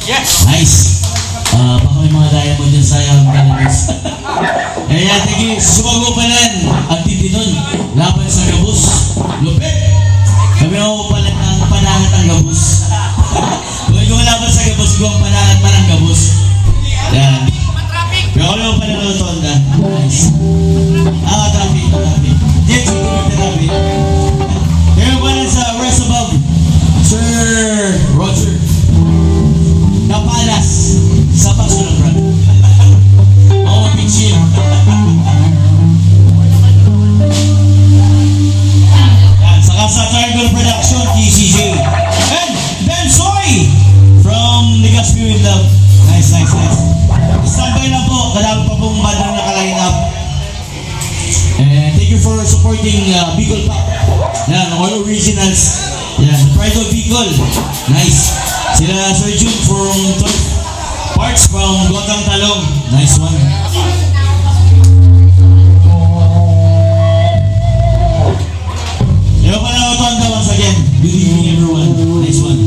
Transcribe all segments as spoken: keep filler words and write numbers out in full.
Yes! Nice! Ah, baka may mga diamond dyan sa iyong cannabis. Ayan, thank you. Sumagot pa nan, ang titinon, laban sa gabos. Lupit! Kami ang upalan ng panahat ang gabos. Kung ikaw laban sa gabos, ikaw ang panahat man ang gabos. Yan. Pero kami ang pananood, Tonda. Nice. Ah, traffic, traffic. Yes, traffic. Kaya pala sa West Above, Sir Roger Capalas sa Paso ng Brad. Oh, big shield. Yan, saka sa Triangle Production, T C J. And Bensoy from Legazpi with Love. Nice, nice, nice. Standby lang po, kadami pa pong banda na naka-line up. And thank you for supporting uh, Bicol Pop. Yan, all originals. Yan, the pride of Bicol. Nice. Sila Sir Jun from Parts from Gotang Talong. Nice one. Hello pala, Tonda, once again. Good evening, everyone. Nice one.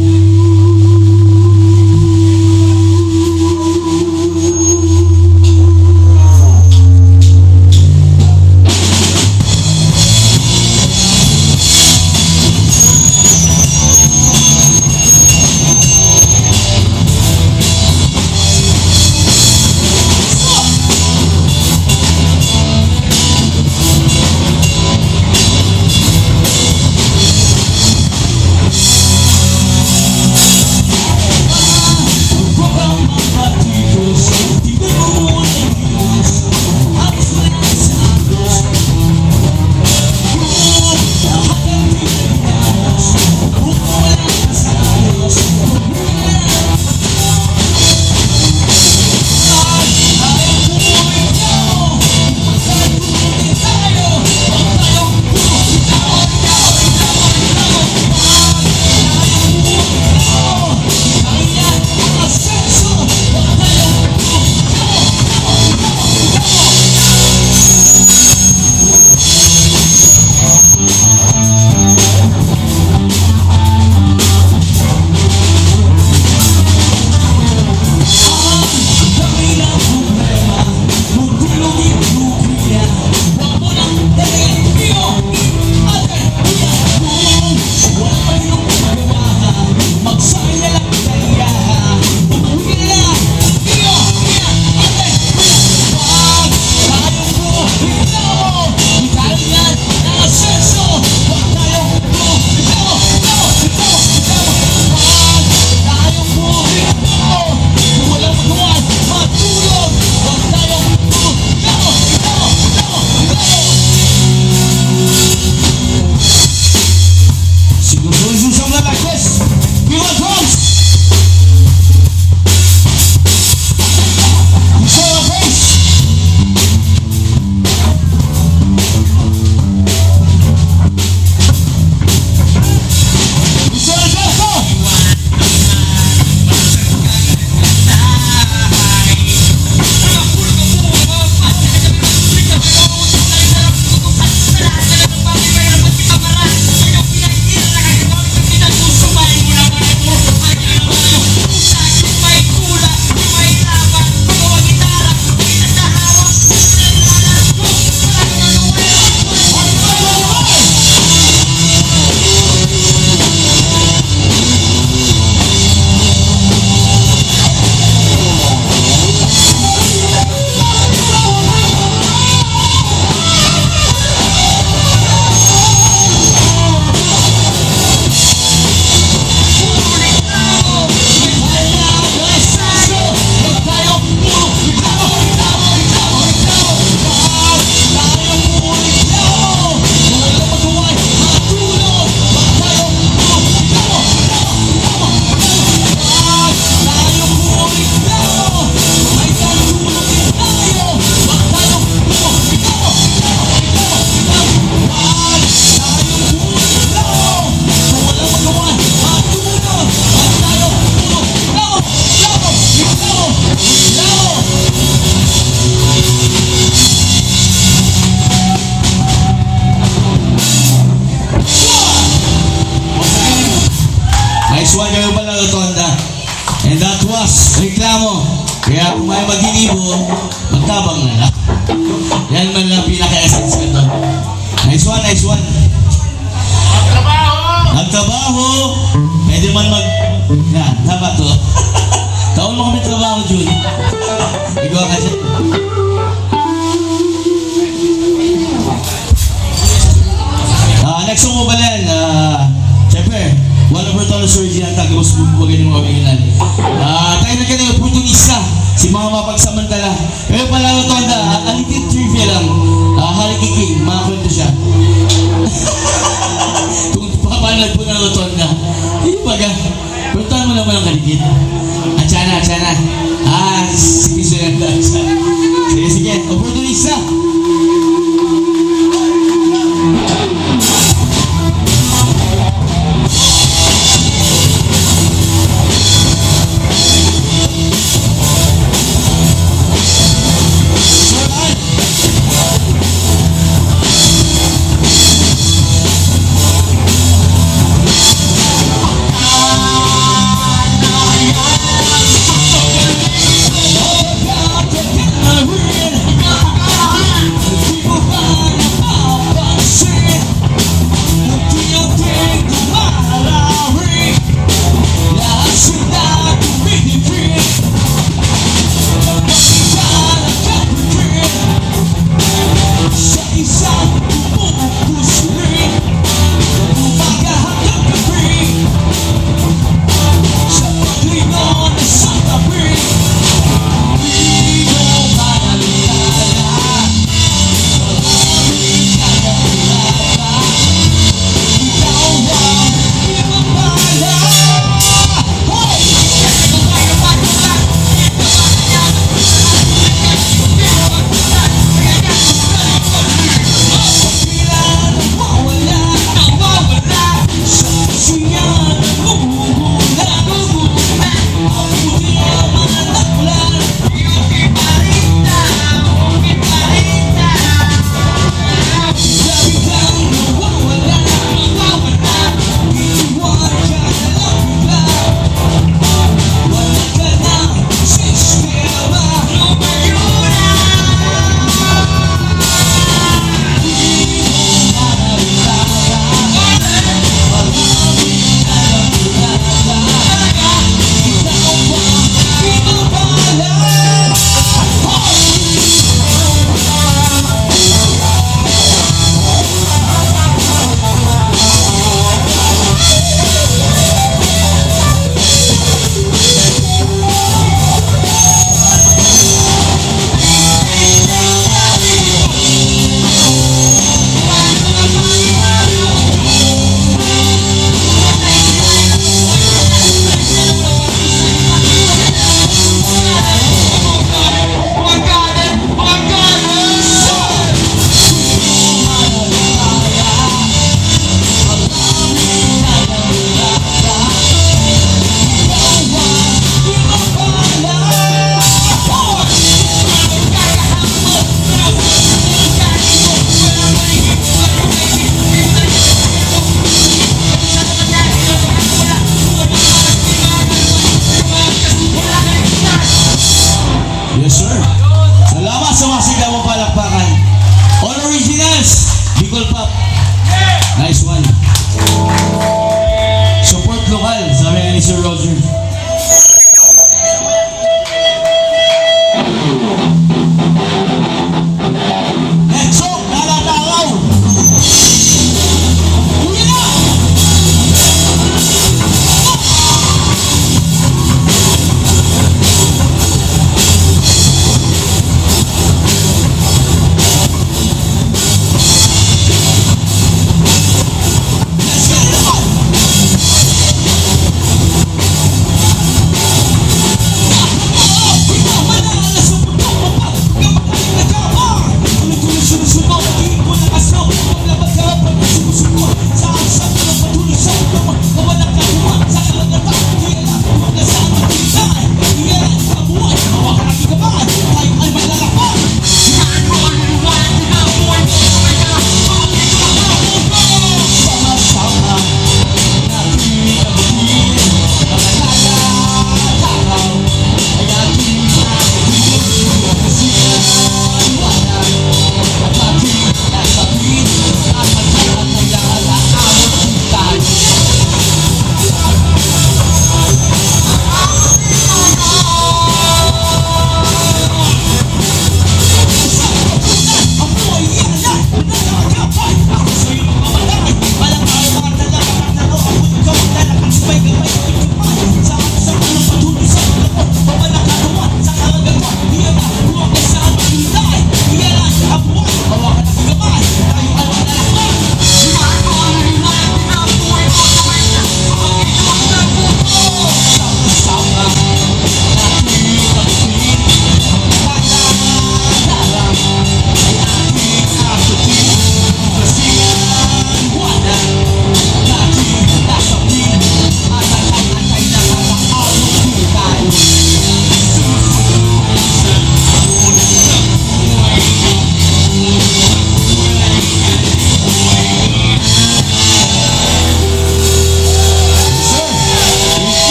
And that was Reklamo. Kaya kung may maginibo, magtabang na lang. Yan man lang pinaka-essence nito. Nice one, nice one. Magtrabaho! Magtrabaho! Pwede man mag... Yan, tama to. Taon mo kami trabaho, Jun. Ikaw kasi. Ah, next song mo pala yan. Ah, siyempre, one of our tallest original, taga Boss Bubu, magaling mo original. Ah, tayo na kayo, oportunista, si mga mapagsamantala. Pero pala rotonda, ah, a little trivia lang. Ah, Harry Kiking, mga kwento siya. Kung paano nagpunta ng rotonda. Hindi ba ga? Puntahan mo naman ang kaligid. Atsana, atsana. Ah, sige, sige, atsana. Sige, sige. Oportunista.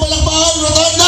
Palakpakan, Rotonda!